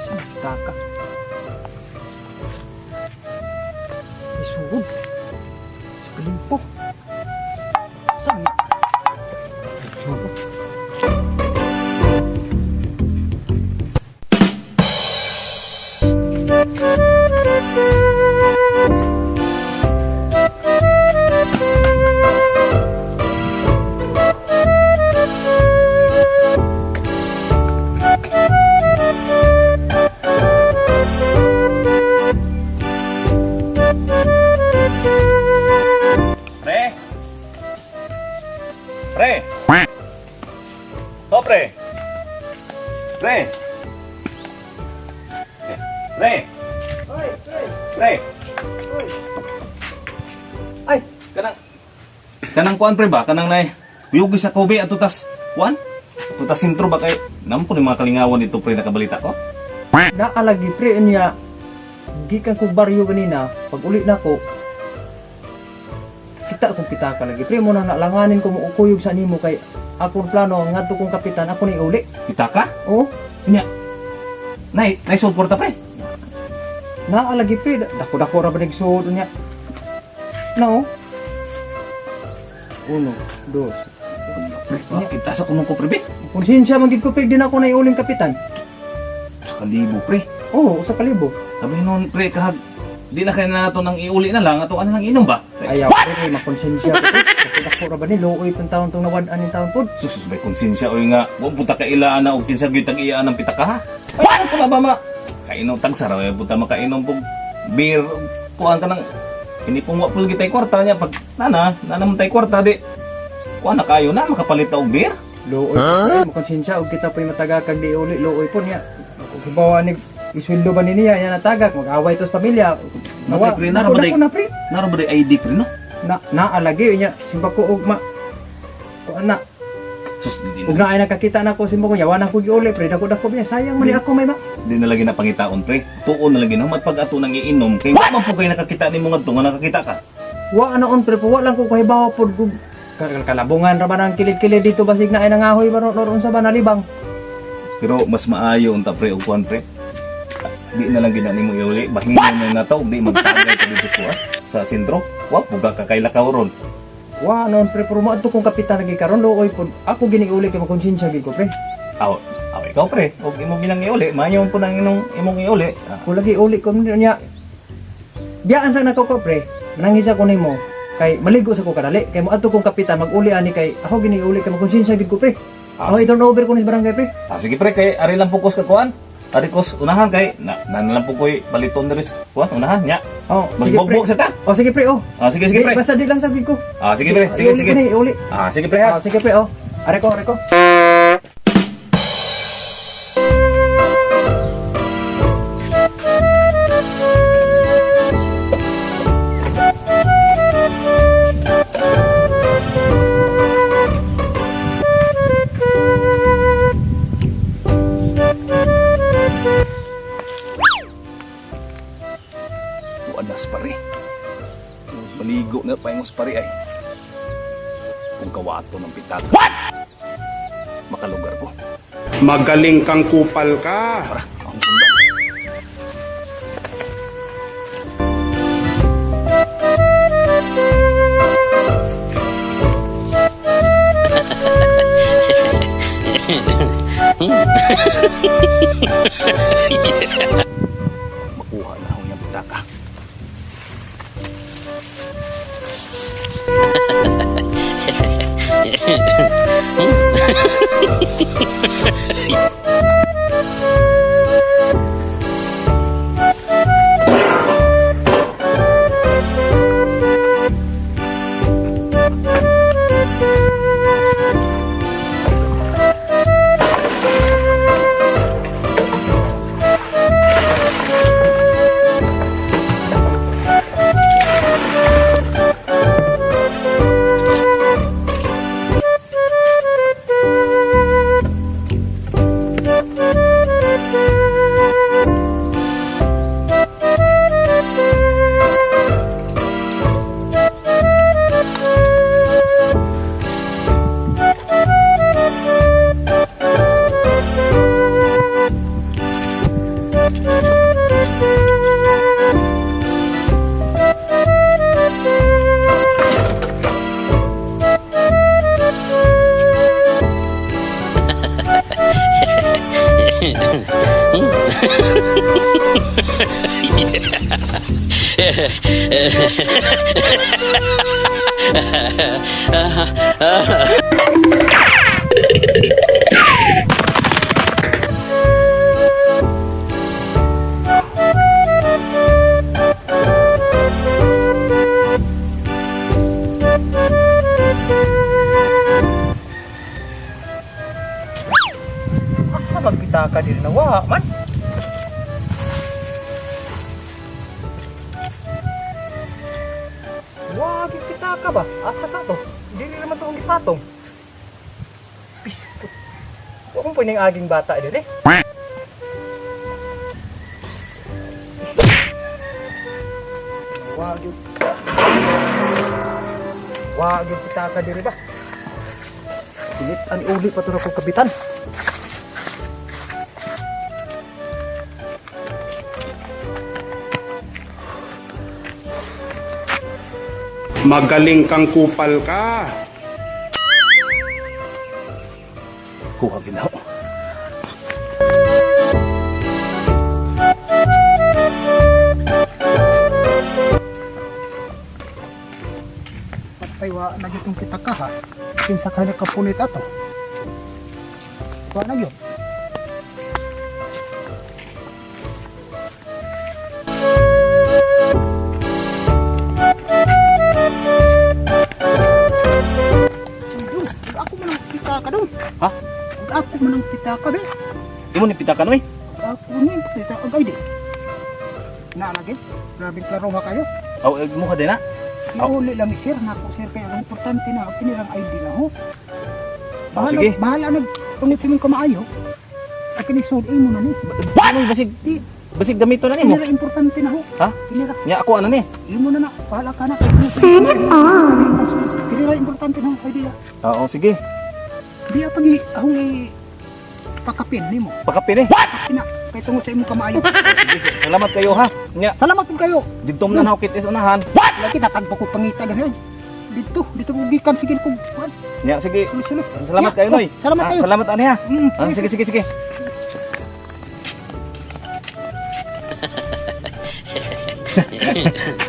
Sa pitaka. May suod. Sa kalimpo. Saan? Suod. Pre! Pre! To, pre! Pre! Pre! Oy, oy, Pre! oy. Ay, Kanang kanang kuan pre ba? Kanang nay uyugi sa Kobe ato tas kuan? Ato tas sentro ba kay nampo ni mga kalingawan dito pre nakabalita ko? Naalagi pre niya. Gikan ko baryo ganina, pag uli na ko, kita akong pitaka lagi. Pre mo na nalanganin ko mo ukuyog sa nimo kay akong plano ngadto kong kapitan ako ni uli. Pitaka? Oh, Nya. Nay, nay suporta pre. Naalagi pre, dako-dako ra ba nagsuod niya. Na oh. Uno, dos. Pre, ba, kita sa kunong ko pre be. Konsensya man gid ko pre, di na ako naiuling kapitan. Sa kalibo pre. Oo, usa ka libo. Sabi noon pre kahag di na kaya na nato nang iuli na lang ato ano nang inom ba? Ayaw pre, kay makonsensya ko pre. Dako-dako ra ba ni luoy pang taon tong nawad-an ning taon pod. Sus, may konsensya oy nga. Wa punta ka ilaan na og kinsa gyud tag-iyaan ang pitaka ha. Ay, ano po na ba ma? Kainom tag saraw eh, punta makainom pog beer kuan ka nang hindi pong wa pud tay kwarta niya pag nana, nana man tay kwarta di. Kuan na kayo na makapalit ta og beer. Luoy huh? Makonsensya og kita po'y matagakag di uli luoy po niya. Kung hibawa ni isweldo ba ni niya, yan natagak, mag-away to sa pamilya. Nawa, pre, nara ba dako na pre. Nara ba day ID pre no? Na naalagi niya, simba ko og ma kuan na. Sus, di Ug na, na ay nakakita na ko simba ko niya, wa na ko giuli pre, dako dako niya, sayang man ni ako may ma. di na lagi na pangitaon pre. Tuon na lagi no pag ato nang iinom kay wa man po kay nakakita nimo ngadto nga nakakita ka. Wa na on pre, po, wa lang ko kahibawa pod kung kalabungan ra ba nang kilid-kilid dito basig na ay nangahoy ba ron unsa ba nalibang. Pero mas maayo unta pre og kuan pre. Di na lang gina nimo iuli, bahin mo na nato, di magtagay ka dito ko sa sentro. Wa puga ka kay lakaw ron. Wa noon pre, pero maadto kong kapitan lagi karon luoy pod. Ako gini uli kay makonsensya gid ko pre. Aw, aw ikaw pre, og imo ginang iuli, maayo po nang imong imong iuli. Ah, Ko lagi uli ko niya. Biyaan sa nako ko pre, manangisa ko nimo kay maligo sa ko kadali kay moadto kong kapitan mag-uli ani kay ako gini uli kay makonsensya gid ko pre. Ah, Ako i-turn over ko ni sa barangay pre. Ah, sige pre, kay ari lang pukos ka kuan. Ari kos unahan kay na, na lang po koy paliton diri sa kuan unahan nya. Oh, sige pre. Magbugbog sa ta. Oh, sige pre oh. Ah, sige sige Di, pre. Basta di lang sa ko. Ah, sige pre, sige Iuli sige. ko ni, iuli. Ah, sige pre ha. Ah, sige pre oh. Are ko, are ko. Kuan nas pare. Maligo na paingos pare ay. Kung kawato ng pitaka. What? Makalugar ko. Magaling kang kupal ka. Tara, akong sundan. Makuha na ako yung pitaka. Asa magpitaka diri na wa man? Wa gyud pitaka ba? Asa ka to? Dili naman to ang gipatong. Piskot. Wa kong puning aging bata diri. Wa gyud. Wa gyud pitaka diri ba? Pilit ang uli pa to na kong kapitan. Magaling kang kupal ka. Kuha ginaw. Patay wa na gyud tong kita ka ha. Kinsa ka nakapunit ato. Wa na gyud. Dong, ako man ang kita ka dong. Ha? Ako man ang kita ka dong. Imo ni pitaka noy. Ako ni kita ka ay di. Na lagi. Grabe klaro ha kayo. Aw mo ka din na. Oh. Iuli lang ni sir na ako sir kaya ang importante na ang pinirang ID na ho. Oh, Bahala, sige. bahala nag tungod sa imong kamaayo. Ay kinig sud mo na ni. What? Ano basig Di basig gamito na nimo. pinira importante na ho. Ha? Pinira Nya ako ano ni? imo na na bahala ka na. Sino all. Pinira importante na ho ID. Oo, sige. Di pag ahong i pakapin nimo. Pakapin eh. Pina kay tungod sa imong kamaayo. Sige, salamat kayo ha. Nya Salamat pud kayo. didto man na kit is unahan. Lagi tatagpo ko pangita ganyan. Dito, dito ko gikan sige kog kuan. Nya sige. Sulo-sulo. Salamat Ya, kayo noy. oh, Salamat Ah, kayo. Salamat ani ha. Mm, Ah, sige sige sige.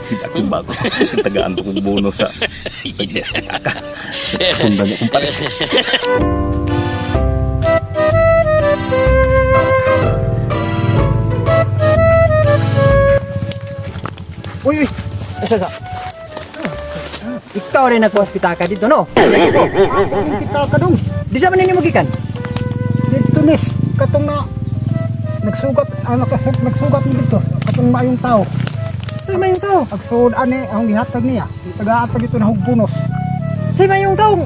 Kita ko bago. Tagaan ko kong bonus sa pag-test ka. Sundan niyo kumpare. Uy, uy. Asa sa? Ikaw rin nagkuha sa pitaka dito, no? Ako kita ka dong. Di sa man ninyo magikan. Dito nis katong na nagsugat ano kasi nagsugat ni dito katong maayong tao. Sa mayong tao. Agsuod ani ang gihatag niya. Tagaatag ito na hog bonus. Sa mayong tao.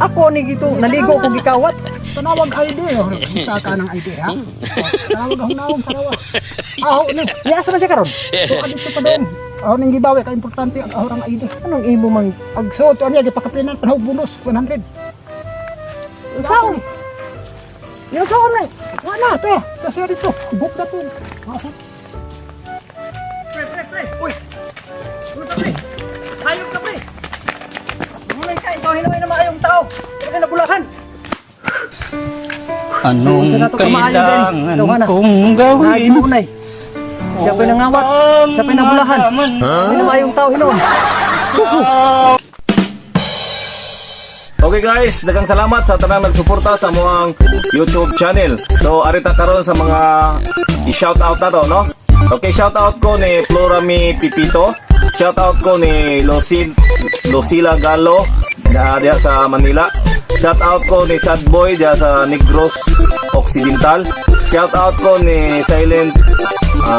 Ako ni gito naligo ko gikawat. Tanawag ID oh. Kita ka ng ID ha. Oh, Tanawag ahong nawong tanawa. Aho ni. Ni asa man siya karon? So dito pa dong. Aho ning gibawi ka importante ang aho ang ID. Anong imo mang Agsuod to niya gipakapinan panahog bonus 100. unsaon? Ni unsaon man? Wala to. To siya dito. Book na to. Asa? Pre, pre, pre. Uy. Ano ka, pre? Hayop ka, pre. Mulay ka, ikaw hinuay na maayong tao. Huwag ka nabulahan. Anong Sa nato kamaayo din. kailangan Tawhana. kong gawin Nagunay. Siya pa'y nangawat. Siya pa'y nabulahan. Ano na maayong tao hinuon? Okay guys, daghang salamat sa tanang nagsuporta sa moang YouTube channel. So arita karon sa mga i-shout out na to, no? Okay, shout out ko ni Florami Pipito. Shout out ko ni Lucila Galo na diha sa Manila. Shout out ko ni Sad Boy diha sa Negros Occidental. Shout out ko ni Silent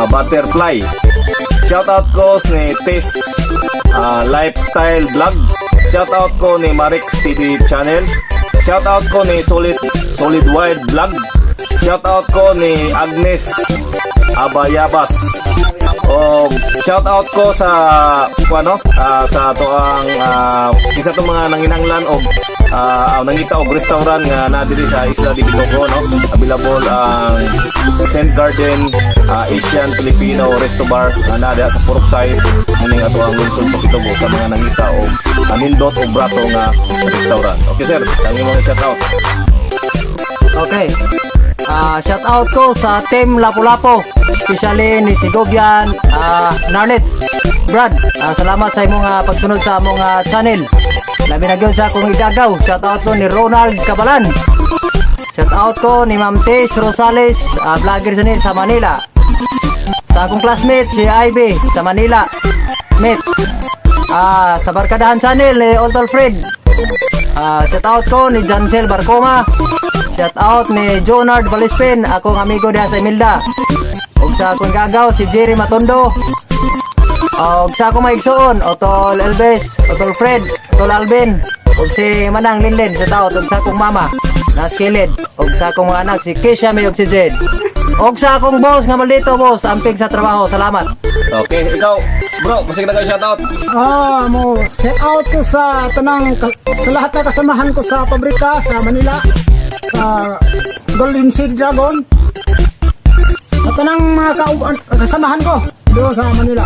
Butterfly. Shout out ko ni Tess Lifestyle Vlog. Shout out ko ni Marix TV Channel. Shout out ko ni Solid Wild Vlog. Shout out ko ni Agnes Abayabas. O shout out ko sa ano sa toang isa tong mga nanginanglan og nangita og restaurant nga naa diri sa Isla de Bitoco, no, available ang St. Garden Asian Filipino Resto Bar nga naa diha sa Purok Size muning ato ang lungsod sa Bitoco sa mga nangita og nindot og brato nga restaurant. Okay sir, ang imong shout out. Okay. Shout out ko sa Team Lapu-Lapu, especially ni Sigobian, Narnets, Brad. Salamat sa imong pagsunod sa among channel. Labi na gyud sa akong idagaw. Shout out ko ni Ronald Cabalan. Shout out ko ni Ma'am Tess Rosales, vlogger sa nil sa Manila. Sa akong classmate si Ivy sa Manila. Mate. Sa Barkadahan Channel ni Oltol Fred. Shout out ko ni Jancel Barcoma. Shout out ni Jonard Balispin, akong amigo diha sa Imelda. Ug sa akong gagaw si Jerry Matondo. Ug sa akong maigsuon, Otol Elves, Otol Fred, Otol Alvin, ug si Manang Linlin, shout out ug sa akong mama, Naskilid, ug sa akong mga anak si Kesha May ug si Jed. Ug sa akong boss nga maldito boss, amping sa trabaho. Salamat. Okay, ikaw, bro, masig na kayo shoutout. Mo shout out ko sa tanang sa lahat na kasamahan ko sa pabrika sa Manila, sa Golden Seed Dragon. Sa tanang mga kasamahan ko doon sa Manila.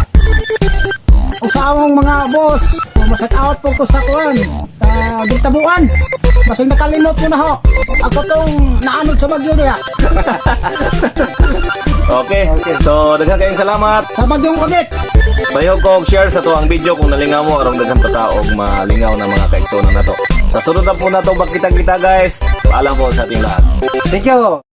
O sa among mga boss, mo shout out po ko sa kuan, sa Gintabuan. Basig nakalimot ko na ho. Ako tong naanod sa bagyo diha. Okay. So, daghan kayong salamat. Sa bagyong Odette. Bayog ko og share sa tuang video kung nalingaw mo arong daghan pa ta og malingaw na mga kaigsoon nato. Sa sunod na po nato magkita-kita, guys. Paalam po sa ating lahat. Thank you.